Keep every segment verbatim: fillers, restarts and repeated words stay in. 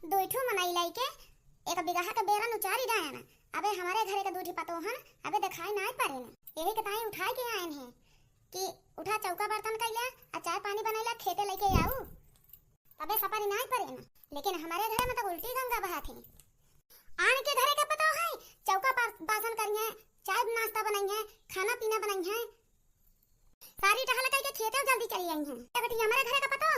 दुइ ठो मनई लइके एक बिगहा के बेरन उचारी डायन। अबे हमरे घरे के दुइ ठी पतोहन अबे देखाई नाई परेन। यही के ताई उठाई के आयन है कि उठा चौका बर्तन कइला, आ चाय पानी बनइला, खेते लइके आऊ। तबे सपरी नाई परेन। लेकिन हमरे घरे में तो उल्टी गंगा बहत है। आन के घरे के पतोह है, चौका बा-, बासन करिहैं, चाय नाश्ता बनइहैं, खाना पीना बनइहैं, सारी टहल कइके खेते जल्दी चली आइहैं। एक ठी हमरे घरे के पतोह,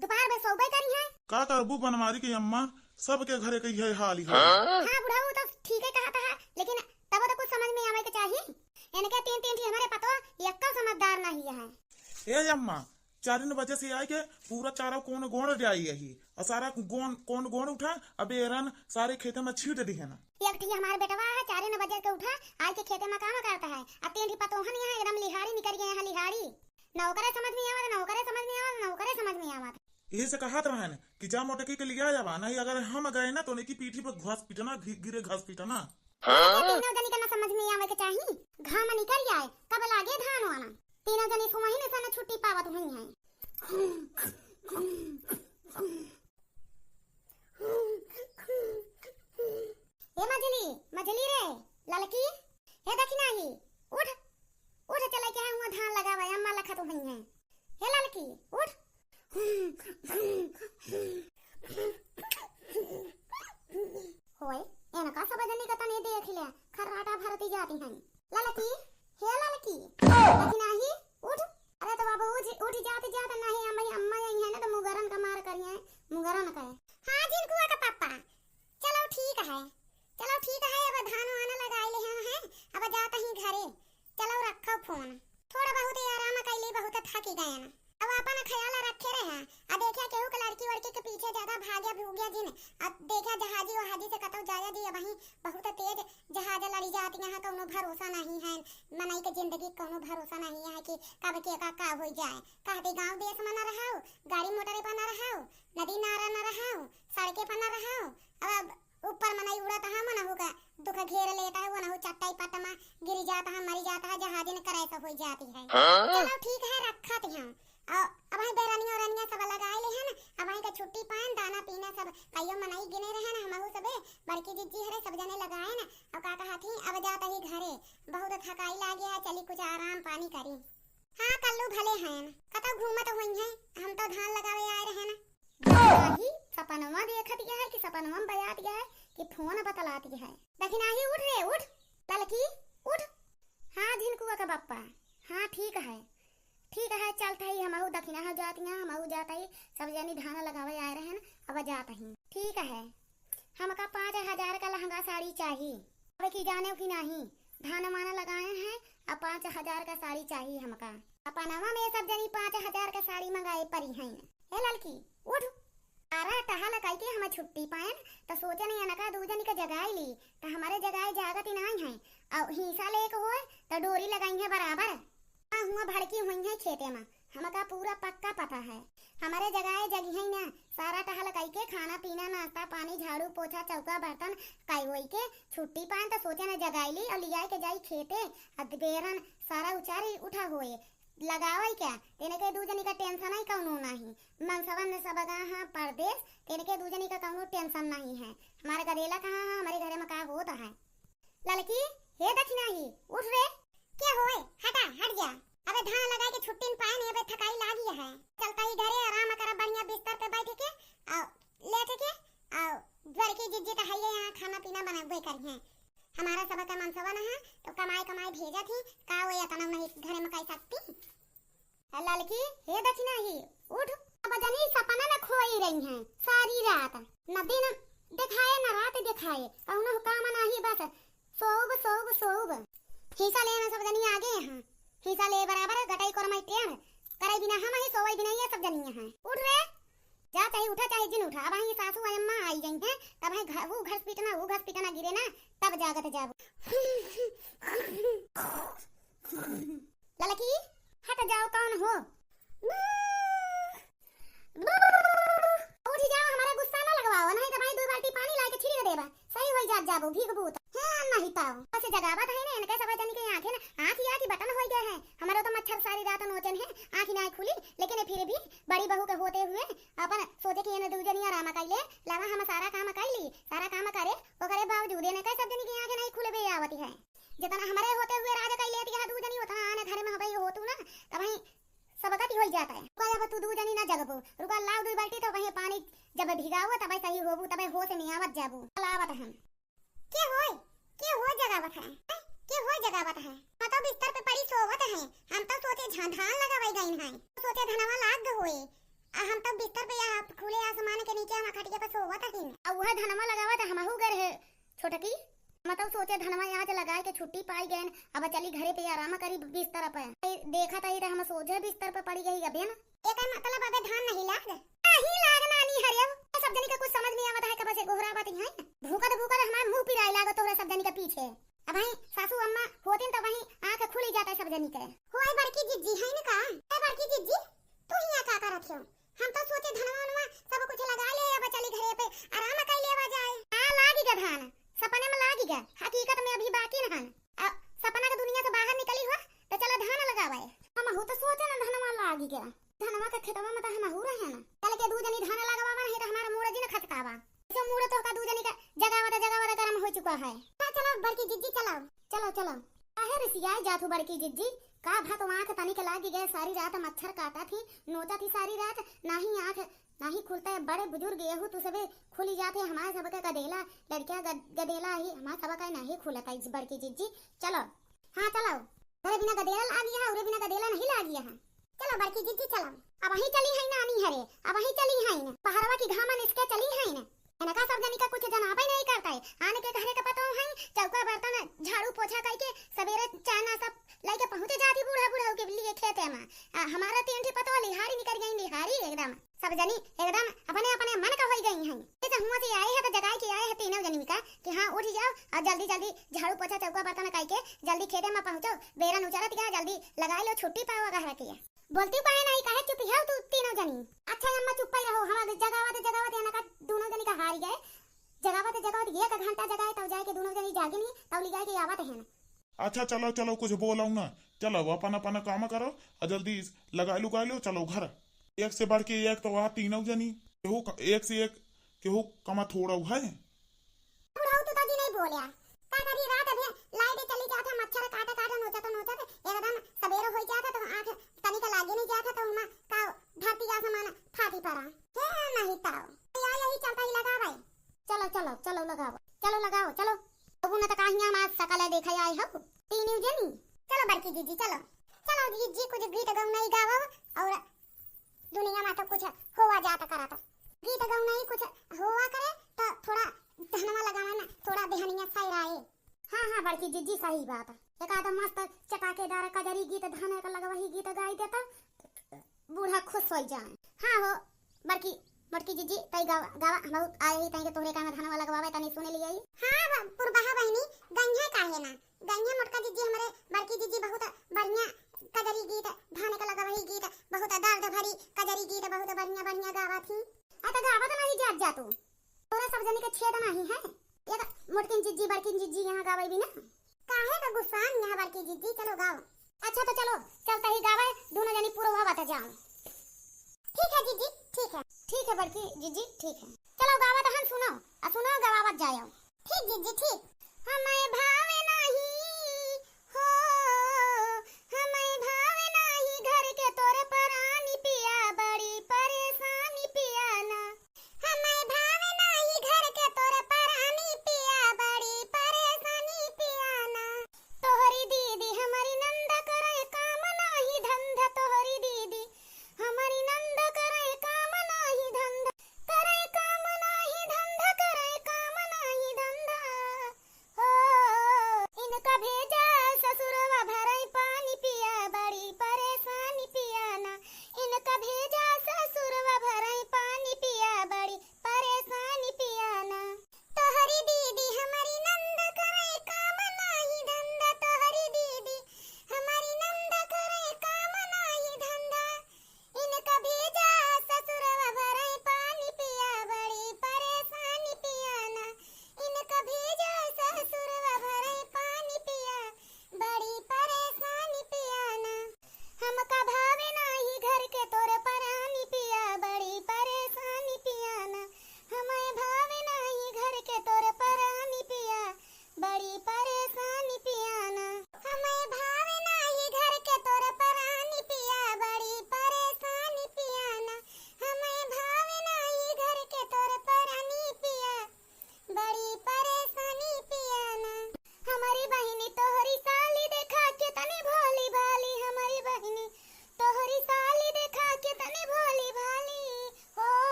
दोपहर में सोबे करिहैं। का करबू बनवारी के अम्मा, सबके घरे के यही हाल है। हाँ बुढ़ऊ, तो ठीक है कहत है, लेकिन तब तो कुछ समझ में आवे के चाही। इनके तीन तीन ठी हमरे पतोह, एक्को समझदार नहीं है। ए अम्मा, चारिन बजे से आइके पूरा चारा कोन गोड़ जाई यही, और सारा गोन, कोन गोड़ उठा, अबे एरन सारे खेते में छीट दिहे ना। एक ठी हमार बेटवा है, चारिन बजे के उठा, आइके खेते में काम करता है, आ तीन ठी पतोहन यहाँ एकदम लिहाड़ी निकल गए हैं, लिहाड़ी। ना ओकरे समझ में आवत, ना ओकरे समझ में आवत, ना ओकरे समझ में आवत। यही से कहत रहन कि जा मोटकी के लिया जावा, नहीं अगर हम गए ना तो उनकी पीठी पर घास पीटना, घि-, गिरे घास पीटना। हाँ? तीनों जनी के ना समझ में आवे के चाही, घाम निकल जाए, कब लागे धान वाना। तीनों जनी को वहीं से ना छुट्टी पावत हुई हैं। ए मझली, मझली रे, ललकी, हे दखिनाही, उठ, उठ चले के हुआ धान लगावे, अम्मा लखत हुई हैं। हे ललकी, उठ। होए, एनका सब जनी का तनी देख ले, खर्राटा भरती जाती हैं। ललकी, हे ललकी, दखिनाही, उठ। अरे तो बाबू उठ, उठ जात जात नहीं, अम्मा, अम्मा यही है ना तो मुगरन का मार करिए, मुगरन का। हाँ झिनकुआ का पापा, चलो ठीक है, चलो ठीक है, अब धान वान लगाई ले हैं, अब जात ही घरे। चलो रखो फोन, थोड़ा बहुत आराम कैली, बहुत थकी गए ना। अब अपन ख्याल रखे रहे, आ देखिया केहू के लड़की वड़की के पीछे ज्यादा भाग्या भूग्या जिन, आ देखिया जहाजी वहाजी से कतौ जाया जी, अबहीं बहुत तेज जहाज लड़ी जाती हैं, कौनो भरोसा नहीं है, मनई के जिंदगी के कौनो भरोसा नहीं है कि कब के का, का होई जाए। कहते गांव देश में न रहो, गाड़ी मोटरे पर न रहो, नदी नारा न रहो, सड़के पर न रहो। अब, अब ऊपर मनई उड़त है, मनहू का दुख घेर लेता है, वनहू चट्टाई पट में गिर जाता है, मरी जाता है, जहाजिन करे से होई जाती है। हाँ? चलो ठीक है, रखत हैं। और अब ही बेरनिया ओरनिया सब लगाए ले हैं ना, अब ही का छुट्टी पाएन, दाना पीना सब कईयो मनई गिने रहे ना, हमहू सबे बड़की जिज्जी हरे सब जने लगाए ना। और का कहत ही, अब जात ही घरे, बहुत थकाई लागे है, चली कुछ आराम पानी करी। हाँ कल्लू भले हैं, कतौ घूमत हुई हैं, हम तो धान लगावे आए रहे ना। दखिनाही सपनवा देखत गया है कि सपनवा में बजात गया है कि फोन बतलात गया है। दखिनाही उठ रे उठ। ललकी उठ। हाँ झिनकुआ का बप्पा, हाँ ठीक है, ठीक है, चलत ही हमहू दखिनाहा जात ही, हमहू जात ही, सब जनी धान लगावे आए रहन, अब जात ही। ठीक है, हमका पाँच हजार का लहंगा साड़ी चाही। अब की जाने की नाही, धान वान लगाए हैं, अब पाँच हजार का साड़ी चाही हमका। अपनवा में सब जनी पाँच हजार का साड़ी मंगाए परी हैं। ए ललकी, उठ। अरे टहल कई के हम छुट्टी पाएन, त सोचे नहीं अनका दू जनी का जगाई ली, त हमारे जगाए जागत ही नाही है। और हिस्सा लेके होए, त डोरी लगाई है बराबर। हाँ, हुआ भड़की हुई है खेते में, हमका पूरा पक्का पता है। हमारे जगाए जगी है ना, सारा टहल कई के खाना पीना, नाश्ता पानी, झाड़ू पोछा, चौका बर्तन, कई होई के छुट्टी पाएन त सोचे न जगाई ली और लियाए के जाई खेते। अद बेरन सारा उचारी उठा होए, लगावई क्या? तेने के दू जनी का tension ही कौनो नाही। मनसवन ने सब गा हाँ परदेश, तेने के दू जनी का कौनो tension नाही है। हमारे गदेला कहाँ है, हमारे घरे में का होत है? ललकी, हे दखिनाही, उठ रे। के होए? हटा, हट जा। अबे धान लगाए के छुट्टी न पाए नहीं, अबे थकाई लागी है। चलता ही घरे आराम करब बढ़िया बिस्तर पे बैठ के, आ, लेट के, आ, द्वार की जिज्जी तो है ये, यहाँ खाना पीना बनाबे करिए। हमारा सब का मनसवा न है, तो कमाए कमाए भेजत ही, का वो इतना नहीं घरे में कह सकती? ललकी, हे दखिनाही, उठ। अब जनी सपना में खोई रही हैं सारी रात, न दिन दिखाए न रात दिखाए, कौनो काम नाही, बस सोब सोब सोब। हिस्सा ले में सब जनी आगे हैं, हिस्सा ले बराबर गटाई कोरमाई टेढ़, करे बिना हम ही सोवे बिना ये सब जनी हैं। उठ रे, जा चाहे उठा चाहे जिन उठा, अब ही सासू अम्मा आई गई हैं, तब ही घ-, वो घस पीटना, वो घस पीटना गिरे ना, तब जागत जाबो। ललकी, हट जाओ, कौन हो? उठ जाओ, हमारे गुस्सा ना लगवाओ, नहीं तो भाई दो बाल्टी पानी लाके छिड़क देबा, सही हो जात जाबो, भीग भूत। हाँ, नहीं ताओ, बस जगावत है ना, इनके सब जनी के आंखें ना, आंख या की बटन हो गए हैं, हमारे तो मच्छर सारी रात नोचन है, आँखी नाहीं खुली, लेकिन फिर भी बड़ी बहू के होते हुए अपन सोचे कि एने दू जनी आराम कइ ले, लावा हम सारा काम कइ ली, सारा काम करे, ओकरे बावजूद एने कहे सब जनी की आँखें नाहीं खुले बे आवती है। जितना हमरे होते हुए राज कइ लेती है दू जनी, उतना आने घर में हबई होतू ना, तबही सब गति होई जाता है। रुका, अब तू दू जनी ना जगबो, रुका, लाव दू बाल्टी तो वहीं पानी जब भिगाओ तबे सही होबू, तबे होश में आवत जाबू। लावत हम। के होय? के होय जगावत है? हैं? के होय जगावत है? हम तो बिस्तर पे पड़ी सोवत है। हम तो सोचे झा-, धान लगावे गइन है। सोचे धनवा लाग होए। आ हम तो बिस्तर पे या खुले आसमान के नीचे हम खटिया पे सोवत ही। आ उहे धनवा लगावत हमहू गर है छोटकी। हम तो सोचे धनवा आज लगाए के छुट्टी पाई गइन। अब चली घरे पे आराम करी बिस्तर पे। ए, देखत ही तो हम सोझे बिस्तर पे पड़ी गई अबे ना। एकर मतलब अबे धान नहीं लाग? नहीं लाग नानी हरियव। सब जनी के कुछ समझ नहीं आवत है, कब से गोहरावत ही हैं। भूकत भूकत हमार मुंह पिराए लागो तोहरा सब जनी के पीछे। अबहीं सासू अम्मा होतिन तो वहीं आँख खुली जाता है सब जनी के। होय बड़की जिज्जी है न का? ए बड़की जिज्जी, तू हियाँ का करत हो? हम तो सोचे धनवा वनवा सब कुछ लगा ले, अब चली घरे पे आराम कर लेवा जाए। हाँ लागी गा धान, सपने में लागी गा, हकीकत में अभी बाकी न हन। अब सपना के दुनिया से बाहर निकली हो तो चला धान लगावे। हमहू तो सोचे न धनवा लागी गा। धनवा के खेतवा में तो हमहू रहे ना। चल के दू जनी धान लगावा, नहीं तो हमारा मूड़ जी न खटकावा। ऐसे मूड़ तो का दू जनी का जगावत जगावत गरम हो चुका है। हाँ, चलो बड़की जिज्जी, चलो। चलो, चलो। काहे रिसियाए जात हो बड़की जिज्जी? का भा तो आँख तनिक लागी गए, सारी रात मच्छर काटा थी, नोचा थी सारी रात, नाही आँख, नाही खुलता है। बड़े बुजुर्ग यहू तू सबे खुली जात है, हमारे सबके गदेला, लड़किया गद-, गदेला ही, हमारे सबका नहीं खुलता है बड़की जिज्जी। चलो। हाँ, चलो। तोरे बिना गदेला लागी है, उरे बिना गदेला नहीं लागी है। चलो बड़की जिज्जी चलो। अबहीं चली है नानी हरे, अबहीं चली है न। पहरवा की घामन इसके चली है न। इनका सब जनी का कुछ जनाबे नहीं करता है। आने के घरे का पतो है, चौका बर्तन झाड़ू पोछा करके सवेरे चाय नाश्ता लेके पहुँचे जाती बूढ़ा बूढ़ा के लिए खेते में। आ, हमारा तीन ठी पतो लिहारी निकल गई, लिहारी एकदम। सब जनी एकदम अपने अपने मन का होई गई हैं। जैसे हुआ से आए हैं तो जगाए के आए हैं तीनों जनी का कि हाँ उठ जाओ और जल्दी जल्दी झाड़ू पोछा चौका बर्तन करके जल्दी खेते में पहुँचो। बेरन उचरत गया, जल्दी लगाए लो, छुट्टी पावा घर के। बोलती काहे नहीं, काहे चुप हो तू तीनों जनी? अच्छा अम्मा चुप ही रहो, हम जगावत जगावत यहाँ का दोनों जनी का हारी गए। जगावत जगावत एक घंटा जगाए तब जाए के दोनों जनी जागे नहीं, तब ले जाए के आवत है ना। अच्छा चलो चलो कुछ बोलो ना, चलो अपन अपन काम करो और जल्दी लगा लुगा लो, चलो घर। एक से बढ़ के एक तो वहाँ तीनों जनी, केहू क-, एक से एक केहू कमा थोड़ा है। बुढ़ऊ तू तो जी नहीं बोल्या। का करी, रात अभी लाइट चली जात है, मच्छर काटे काटे नोचत नोचत एकदम सबेरो होई जात है, तो आँख तनिक लागे नहीं जात है, तो हमा का धरती आसमान फाटी पड़ा। हे नहीं ताओ। या यही चलता ही लगावे। चलो, चलो, चलो लगाओ। चलो लगाओ, चलो। अब न तो काहिया हमार सकल देखा आए हो। तीनों जनी। चलो बड़की जीजी, चलो। चलो जीजी, कुछ गीत गौनाई गाओ और दुनिया में तो कुछ होवा जात करत। गीत गौनाई कुछ होवा करे तो थोड़ा धनवा लगावे में थोड़ा देहनिया सैराए। हाँ, हाँ, बड़की जीजी, सही बात है। एक आध मस्त चटाकेदार कजरी गीत, धान का लगवही गीत गाई देता, बूढ़ा खुश हो जाए। हाँ हो, बड़की, मोटकी जीजी, तई गावा, गावा, हम बहुत आए ही तई के तोहरे काम धनवा लगवावे, तनी सुने लिए ही। हाँ, ब-, पुरबहा बहिनी, गइहे काहे ना? गइहे मोटका जीजी, हमरे बड़की जीजी बहुत बढ़िया कजरी गीत, धान का लगवही गीत, बहुत दर्द भरी कजरी गीत, बहुत बढ़िया, बढ़िया गावा थी। आ तो गावा तो नहीं जात जा तू। तोरा सब जनी के छेद नहीं है। एक मोटकिन जीजी, बड़किन जीजी यहाँ गावे भी ना। काहे का गुस्सान यहाँ बड़की जीजी, चलो गाओ। अच्छा तो चलो, चलता ही गावे, दोनों जनी पूरा हुआ बता जाओ। ठीक है जीजी, ठीक है। ठीक है बड़की जीजी, ठीक है। चलो गावा तो हम सुनो, आ सुनो गवावत जाओ। ठीक जीजी, ठीक। हमें भावे नहीं हो, हमें भावे नहीं घर के तोरे परानी पिया, बड़ी परेशानी पिया ना। हमें भावे नाही घर के तोर परानी पिया, बड़ी परेशानी पिया ना। तोहरी दीदी हमारी नंद करे काम नाही धंधा, तोहरी दीदी हमारी नंद करे काम नाही धंधा, करे काम नाही धंधा, करे काम नाही धंधा।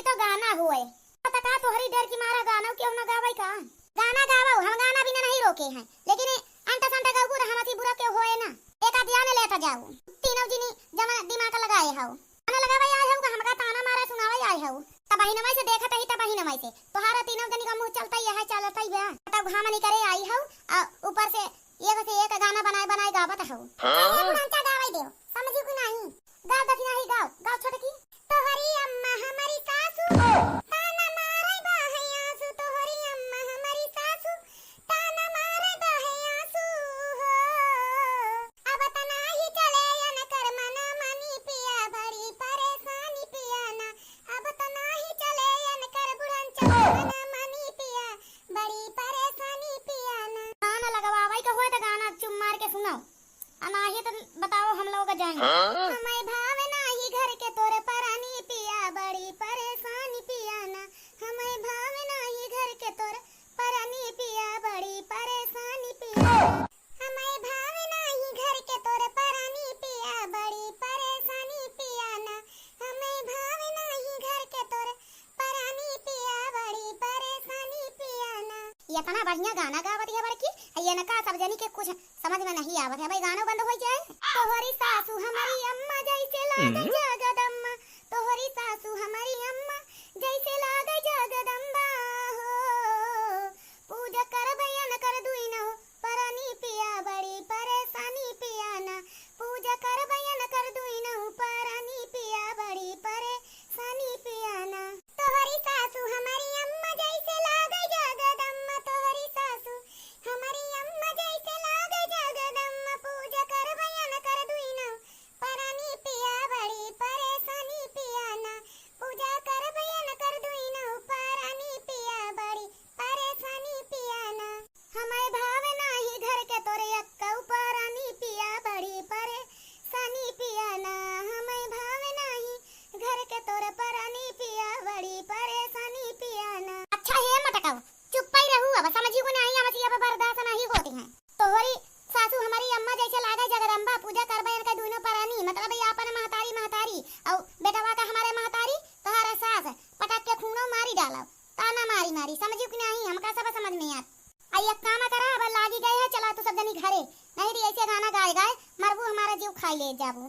तो गाना होए। तो का तोहरी डर की मारा गाना क्यों न गावे का? गाना गावो, हम गाना बिना नहीं रोके हैं, लेकिन ए अंटा संटा गावबू तो हमसी बुरा क्यों होए ना? एक आध जान लेता जाओ। तीनों जिनी जमा दिमाग लगाए हौ। गाना लगावे आए हौ का हमका ताना मारा सुनावे आए हौ? तब बहिनवा से देखत ही, तब बहिनवा से। तोहारा तीनों जनी का मुँह चलता ही है, चलता ही बा। तब घाम नहीं करे आई हौ, आ ऊपर से एक से एक गाना बनाए बनाए गावत हौ। हाँ? अरे बुढ़ंचा गावे देव, समझी कि नहीं? गाओ दखिना ही गाओ, गाओ छोटकी। तोहरी अम्मा हमरी सासू, ताना मारे बाहे आंसू, तोहरी अम्मा हमरी सासू, ताना मारे बाहे आंसू हो। अब त नाही चले अनकर मन मानी पिया, बड़ी परेशानी पिया ना। अब त नाही चले अनकर बुढ़ंचा मन मानी पिया, बड़ी परेशानी पिया ना। गाना लगवावे के होए त गाना चुप मार के सुनाओ। आ नाही त बताओ हम लोग जाएंगे। हाँ? हमें भावे नाही घर के तोरे परानी पिया, बड़ी परेशानी पिया ना। हमें भावे नाही घर के तोरे परानी पिया, बड़ी परेशानी पिया ना। हमें भावे नाही घर के तोरे परानी पिया, बड़ी परेशानी पिया ना। हमें भावे नाही घर के तोरे परानी पिया, बड़ी परेशानी पिया ना। ये इतना बढ़िया गाना गावत है बड़की, ये इनका सब जनी के कुछ समझ में नहीं आवत है। भाई गानो बंद हो जाए। तोहरी सासू हमारी अम्मा जैसे लागे हम्म। जगदम्मा, तोहरी सासू हमारी अम्मा जैसे लागे जगदम्बा हो। पूजा करबै अनकर दुइनो परानी पिया, बड़ी परेशानी पिया ना। पूजा करबै अनकर दुइनो परानी पिया, बड़ी परेशानी पिया ना। तोहरी सासू हमारी अम्मा जैसे लागे जगदम्मा, तोहरी सासू हमारी अम्मा जैसे लागे जगदम्मा। पूजा करबै अनकर दुइनो परानी पिया, बड़ी परेशानी पिया ना। पूजा करबै अनकर दुइनो परानी पिया, बड़ी परेशानी पिया ना। हमें भावे नाही घर के तोरे अक्कौ परानी पिया, बड़ी परेशानी पिया ना। हमें भावे नाही घर के तोरे परानी पिया, बड़ी परेशानी पिया ना। अच्छा हे मटकौ, चुप्पै रहू, अब समझी को नाही, अब बर्दाश्त नहीं होती है। तोहरी सासू हमारी अम्मा जैसे लागे जगदम्बा, पूजा करबै अनकै दुइनो परानी, मतलब ये आपन महतारी महतारी, औ बेटवा का हमारे महतारी, तोहरा सास, पटक के खूनो मारी डालब। ताना मारी मारी, समझी कि नाही, हमका सब समझ में आत। आ एक काम करा, अब लागी गए है, चला तू सब जनी घरे, नहीं तो ऐसे गाना गाए गाए मरबू, हमारा जीव खाई ले जाबू।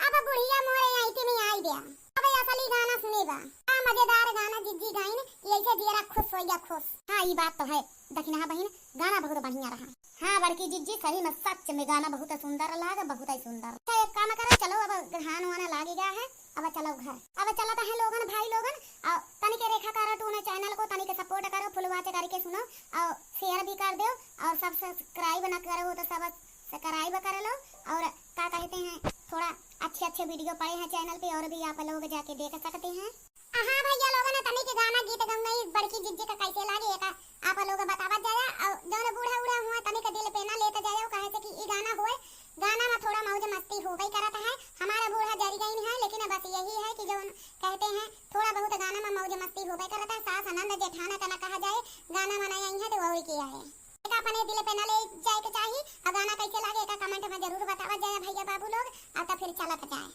अब बुढ़िया मोरे आई थी नहीं आई दिया, अब असली गाना सुने बा। का मजेदार गाना जिज्जी गाइन, यही से जियरा खुश हो गया, खुश। हाँ, ई बात तो है दखिनहा बहिन, गाना बहुत बढ़िया रहा। हाँ बड़की जिज्जी, सही में सच में गाना बहुत सुंदर लाग, बहुत ही सुंदर। अच्छा एक काम करा, चलो अब धान वाना लागी गया है, अब चलो घर। अब चलत है लोगन, भाई लोगन, और तनिक रेखा cartoon channel को तनिक support करो, full watch करके सुनो और share भी कर दो और subscribe न करो हो तो subscribe कर लो। और का कहते हैं, थोड़ा अच्छे अच्छे video पड़े हैं channel पे और भी आप लोग जाके देख सकते हैं। हाँ भैया लोगन, तनिक गाना गीत गौना ई बड़की जिज्जी का कैसे लागे एका आप लोग बतावत जाया और जौन बूढ़ा उढ़ा हुआ तनिक दिल पे ना लेत जाया, काहे से कि ई गाना होए गाना में थोड़ा मौज मस्ती होबे करत है। हमारा बूढ़ा जरी गइन है, लेकिन बस यही है कि जौन कहते हैं थोड़ा बहुत गाना में मौज मस्ती होबे करत है। सास ननद जेठाना का ना कहा जाए, गाना में नहीं आई है तो और किया है। एका अपने दिल पे ना ले जाए के चाही। और गाना कैसे लागे एका comment में जरूर बतावत जाए भैया बाबू लोग। अब तो फिर चलत जाए।